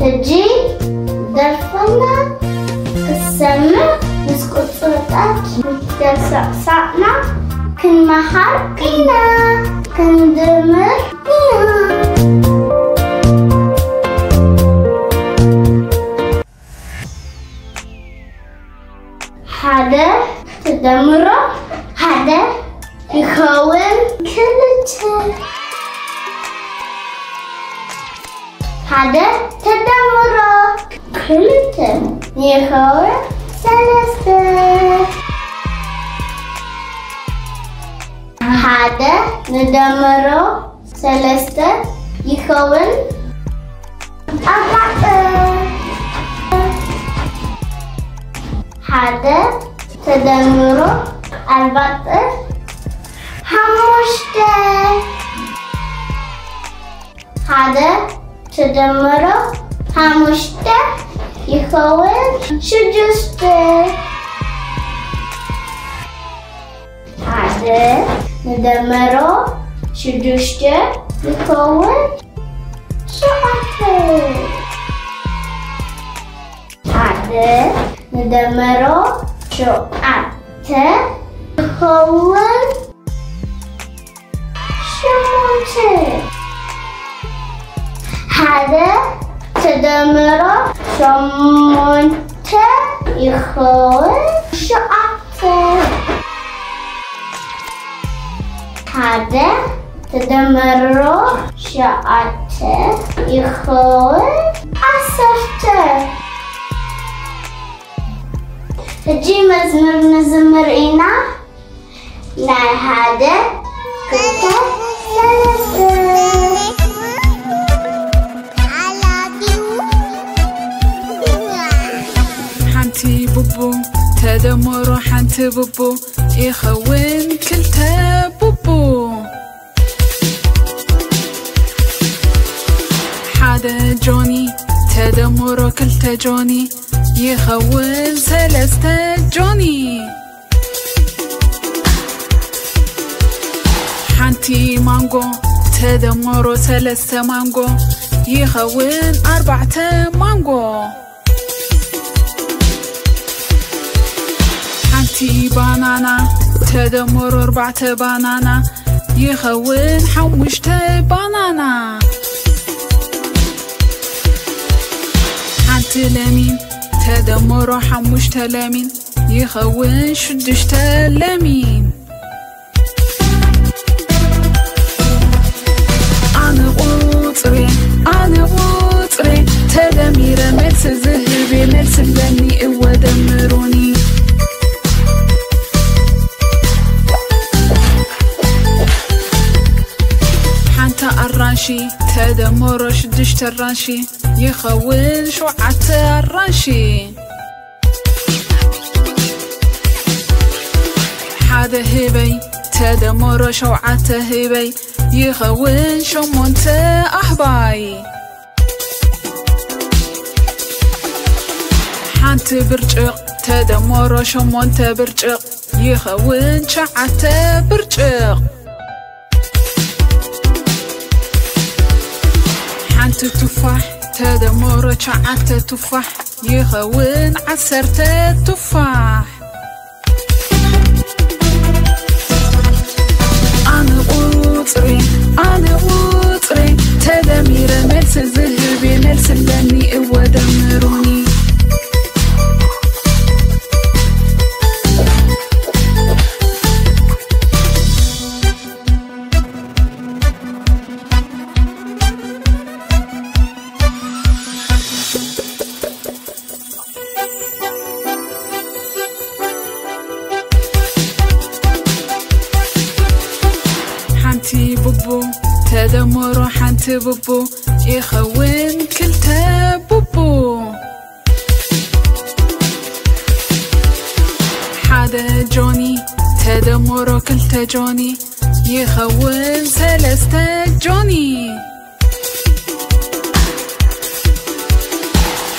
ሕጂ ደርፍና ክሰምዕ ምስ ቁጽርታት ደርሰዕሳዕና ክንመሃር ኢና፣ ክንድምር ኢና። ሓደ ትደምሮ ሓደ ይኸውን ክልተ። ሓደ ትደምሮ ክልተ ይኸውን ሰለስተ። ሓደ ንደምሮ ሰለስተ ይኸውን ኣርባዕተ። ሓደ ተደምሮ ኣርባዕተ ሓሙሽተ። ሓደ ተደምሮ ሓሙሽተ ይኸውን ሽዱሽተ። ሓደ ንደመሮ ሽዱሽተ ይኸውን ሸውዓተ። ሓደ ንደመሮ ሸውዓተ ይኸውን ሸሞንተ። ሓደ ተደመሮ ሸሞንተ ይኸውን ሸውዓተ። ሓደ ተደመሮ ሸውዓተ ይኸውን ዓሰርተ። ሕጂ መዝሙር ንዝምር ኢና። ናይ ሓደ፣ ክልተ፣ ሰለስተ። ሓንቲ ቡቡ ተደመሮ ሓንቲ ቡቡ ይኸውን ክልተ ቡቡ። ሓደ ጆኒ ተደመሮ ክልተ ጆኒ ይኸውን ሰለስተ ጆኒ። ሓንቲ ማንጎ ተደመሮ ሰለስተ ማንጎ ይኸውን ኣርባዕተ ማንጎ። ሓንቲ ባናና ተደመሮ ኣርባዕተ ባናና ይኸውን ሓሙሽተ ባናና። ሓንቲ ለሚን ተደመሮ ሓሙሽተ ለሚን ይኸውን ሽዱሽተ ለሚን። ኣነ ቁጽሬ፣ ኣነ ቁጽሬ፣ ተደሚረ መልሲ ዝህብ እየ፣ መልሲ ኣለኒ እወ ደምሩኒ። ሓንቲ ኣራንሺ ተደመሮ ሽዱሽተ ኣራንሺ ይኸውን ሸውዓተ ኣራንሺ። ሓደ ህበይ ተደመሮ ሸውዓተ ህበይ ይኸውን ሸሞንተ ኣህባይ። ሓንቲ ብርጭቕ ተደመሮ ሸሞንተ ብርጭቕ ይኸውን ትሽዓተ ብርጭቕ። ሓንቲ ቱፋሕ ተደመሮ ትሽዓተ ቱፋሕ ይኸውን ዓሰርተ ቱፋሕ። ኣነ ቁጽሪ፣ ኣነ ቁጽሪ፣ ተደሚረ መልሲ ዝህብ እየ፣ መልሲ ኣለኒ እወ ደምሩኒ። ሓንቲ ቡቡ ተደመሮ ሓንቲ ቡቡ ይኸውን ክልተ ቡቡ። ሓደ ጆኒ ተደመሮ ክልተ ጆኒ ይኸውን ሰለስተ ጆኒ።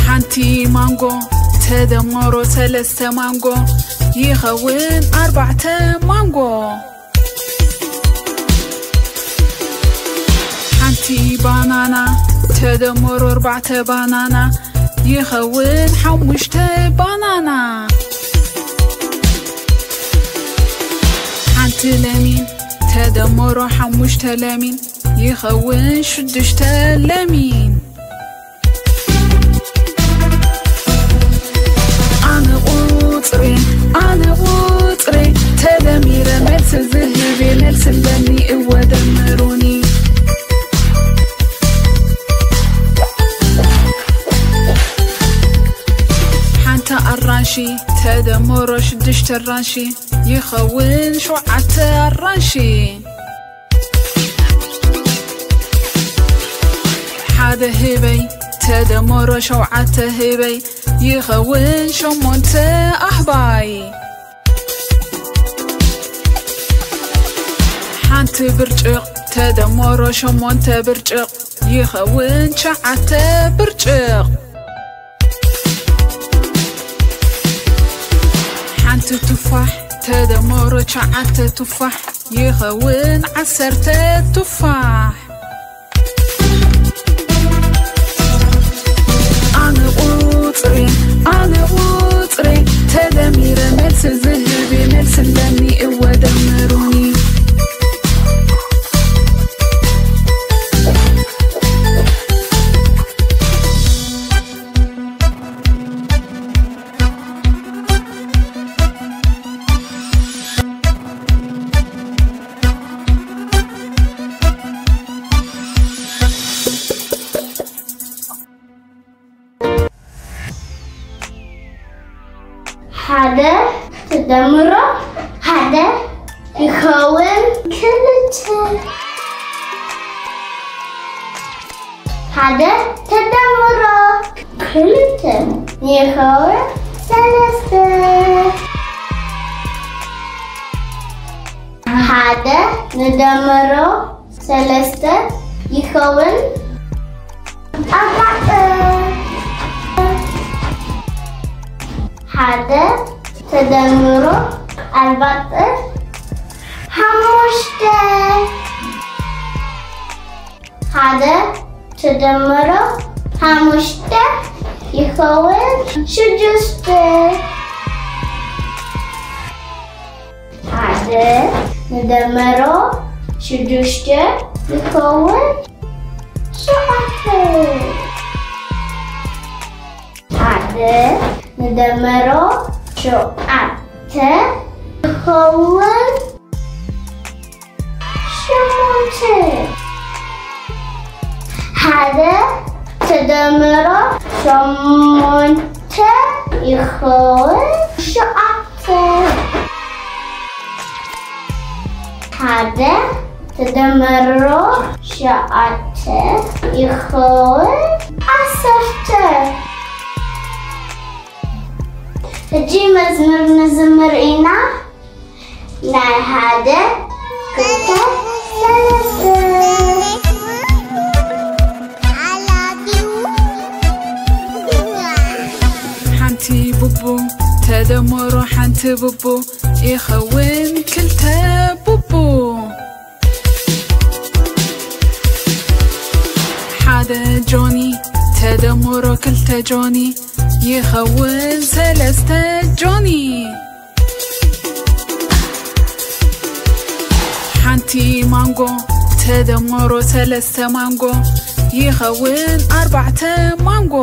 ሓንቲ ማንጎ ተደመሮ ሰለስተ ማንጎ ይኸውን ኣርባዕተ ማንጎ። ሓንቲ ባናና ተደመሮ ኣርባዕተ ባናና ይኸውን ሓሙሽተ ባናና። ሓንቲ ለሚን ተደመሮ ሓሙሽተ ለሚን ይኸውን ሽዱሽተ ለሚን። ኣነ ቁጽሪ፣ ኣነ ቁጽሪ ተደሚረ መልሲ ዝህብ እየ፣ መልሲ ኣለኒ እወ ደምሩኒ። ሓንቲ ኣራንሺ ተደመሮ ሽዱሽተ ኣራንሺ ይኸውን ሸውዓተ ኣራንሺ። ሓደ ህበይ ተደመሮ ሸውዓተ ህበይ ይኸውን ሸሞንተ ኣህባይ። ሓንቲ ብርጭቕ ተደመሮ ሸሞንተ ብርጭቕ ይኸውን ትሽዓተ ብርጭቕ። ሓንቲ ቱፋሕ ተደመሮ ትሽዓተ ቱፋሕ ይኸውን ዓሰርተ ቱፋሕ። ኣነ ቁጽሪ፣ ኣነ ቁጽሪ ተደሚረ መልሲ ዝህብ እየ፣ መልሲ ኣለኒ እወ ደምሩኒ። ሓደ ተደምሮ ሓደ ይኸውን ክልተ። ሓደ ተደምሮ ክልተ ይኸውን ሰለስተ። ሓደ ንደምሮ ሰለስተ ይኸውን ኣርባዕተ። ሓደ ተደምሮ ኣርባዕተ ሓሙሽተ። ሓደ ተደምሮ ሓሙሽተ ይኸውን ሽዱሽተ። ሓደ ንደምሮ ሽዱሽተ ይኸውን ሸውዓተ። ሓደ ንደምሮ ሸውዓተ ይኸውን ሸሞንተ። ሓደ ተደምሮ ሸሞንተ ይኸውን ሸውዓተ። ሓደ ተደምሮ ሸውዓተ ይኸውን ዓሰርተ። ሕጂ መዝሙር ንዝምር ኢና። ናይ ሓደ፣ ክልተ፣ ሰለስተ። ሓንቲ ቡቡ ተደመሮ ሓንቲ ቡቡ ይኸውን ክልተ ቡቡ። ሓደ ጆኒ ተደመሮ ክልተ ጆኒ ይኸውን ሰለስተ ጆኒ። ሓንቲ ማንጎ ተደመሮ ሰለስተ ማንጎ ይኸውን ኣርባዕተ ማንጎ።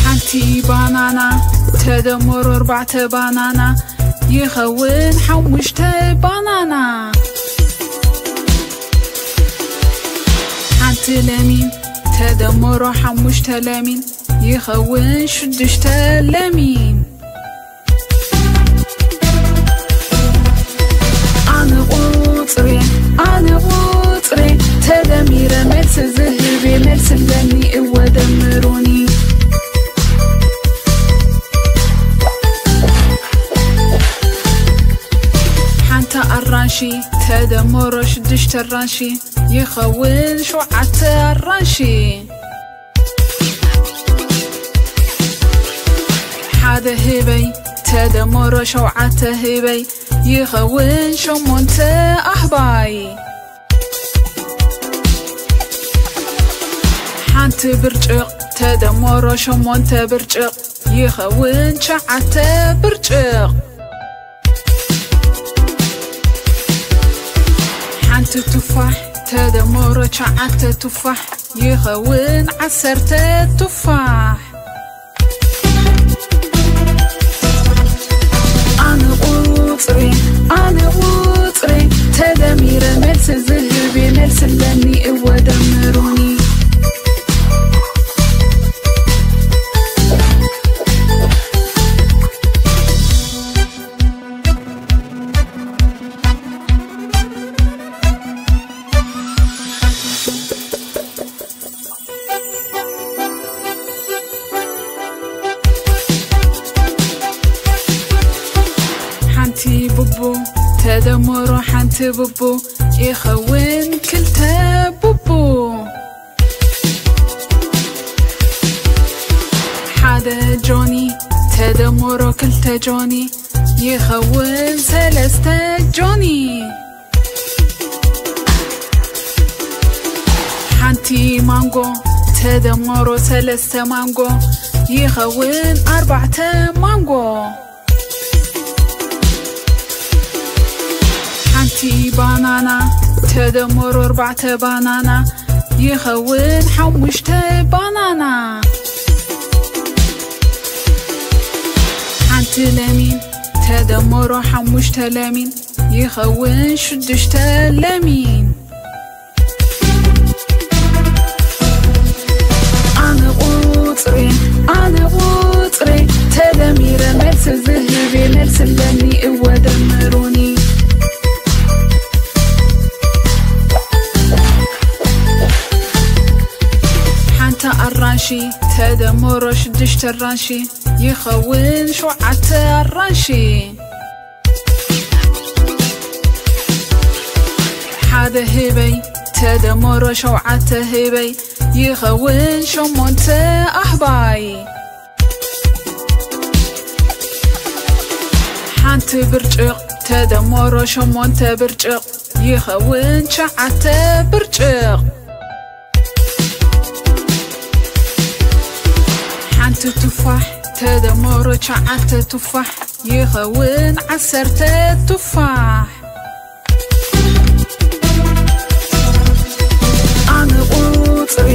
ሓንቲ ባናና ተደመሮ ኣርባዕተ ባናና ይኸውን ሓሙሽተ ባናና። ሓንቲ ለሚን ተደመሮ ሓሙሽተ ለሚን ይኸውን ሽዱሽተ ለሚን። ኣነ ቁጽሪ፣ ኣነ ቁጽሪ ተደሚረ መልሲ ዝህብ እየ፣ መልሲ ኣለኒ እወ ደምሩኒ። ሓንቲ ኣራንሺ ተደመሮ ሽዱሽተ ኣራንሺ ይኸውን ሸውዓተ ኣራንሺ። ሓደ ህበይ ተደመሮ ሸውዓተ ህበይ ይኸውን ሸሞንተ ኣህባይ። ሓንቲ ብርጭቕ ተደመሮ ሸሞንተ ብርጭቕ ይኸውን ትሽዓተ ብርጭቕ። ሓንቲ ቱፋሕ ተደመሮ ትሽዓተ ቱፋሕ ይኸውን ዓሰርተ ቱፋሕ። ኣነ ቁጽሪ፣ ኣነ ቁጽሪ ተደሚረ መልሲ ዝህብ እየ፣ መልሲ ኣለኒ እወ ደምሩኒ። ሓንቲ ቡቡ ተደመሮ ሓንቲ ቡቡ ይኸውን ክልተ ቡቡ። ሓደ ጆኒ ተደመሮ ክልተ ጆኒ ይኸውን ሰለስተ ጆኒ። ሓንቲ ማንጎ ተደመሮ ሰለስተ ማንጎ ይኸውን ኣርባዕተ ማንጎ። ሓንቲ ባናና ተደመሮ ኣርባዕተ ባናና ይኸውን ሓሙሽተ ባናና። ሓንቲ ለሚን ተደመሮ ሓሙሽተ ለሚን ይኸውን ሽዱሽተ ለሚን። ኣነ ቁጽሪ፣ ኣነ ቁጽሪ ተደሚረ መልሲ ዝህብ እየ፣ መልሲ ኣለኒ እወ ደምሩኒ። ሓንቲ ኣራንሺ ተደመሮ ሽዱሽተ ኣራንሺ ይኸውን ሸውዓተ ኣራንሺ። ሓደ ህበይ ተደመሮ ሸውዓተ ህበይ ይኸውን ሸሞንተ ኣህባይ። ሓንቲ ብርጭቕ ተደመሮ ሸሞንተ ብርጭቕ ይኸውን ትሽዓተ ብርጭቕ። ሓንቲ ቱፋሕ ተደመሮ ትሽዓተ ቱፋሕ ይኸውን ዓሰርተ ቱፋሕ። ኣነ ቁጽሪ፣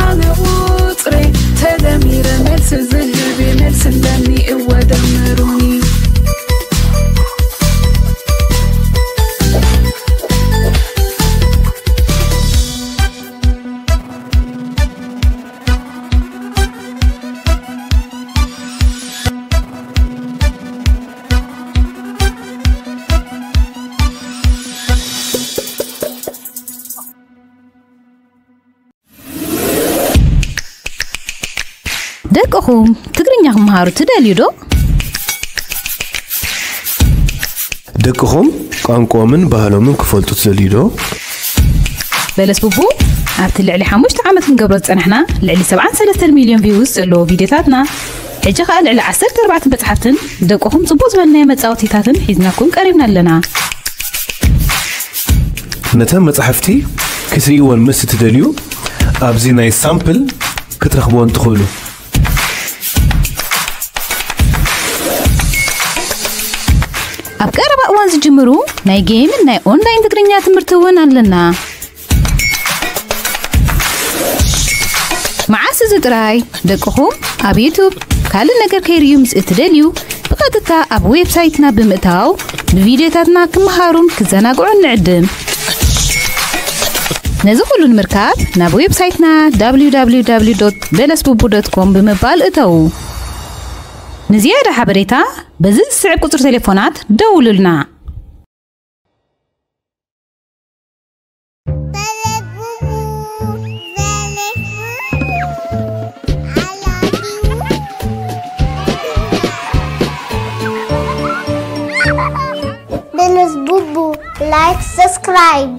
ኣነ ቁጽሪ ተደሚረ መልሲ ዝህብ እየ፣ መልሲ ኣለኒ እወ ደምሩኒ። ደቅኹም ትግርኛ ክመሃሩ ትደልዩ ዶ? ደቅኹም ቋንቋኦምን ባህሎምን ክፈልጡ ትደልዩ ዶ? በለስ ቡቡ ኣብቲ ልዕሊ ሓሙሽተ ዓመት ክንገብሮ ዝጸናሕና ልዕሊ ሰብዓን ሰለስተን ሚልዮን ቪውስ ዘለዎ ቪድዮታትና፣ ሕጂ ኸኣ ልዕሊ ዓሰርተ ኣርባዕተ መጻሕፍትን ደቅኹም ጽቡቕ ዝበልናዮ መጻወቲታትን ሒዝናኩም ቀሪብና ኣለና። ነተን መጻሕፍቲ ክትርእይወን ምስ እትደልዩ፣ ኣብዚ ናይ ሳምፕል ክትረኽብወን ትኽእሉ። ኣብ ቀረባ እዋን ዝጅምሩ ናይ ጌምን ናይ ኦንላይን ትግርኛ ትምህርቲ እውን ኣለና። መዓስ እዚ ጥራይ፣ ደቅኹም ኣብ ዩቱብ ካልእ ነገር ከይርእዩ ምስ እትደልዩ፣ ብቐጥታ ኣብ ዌብሳይትና ብምእታው ብቪድዮታትና ክመሃሩን ክዘናግዑን ንዕድም። ነዚ ኩሉ ንምርካብ ናብ ዌብሳይትና ደብሊው ደብሊው ደብሊው ዶት በለስ ቡቡ ዶት ኮም ብምባል እተዉ። ንዝያዳ ሓበሬታ በዚ ዝስዕብ ቁጽሪ ቴሌፎናት ደውሉልና። በለስ ቡቡ፣ like፣ subscribe።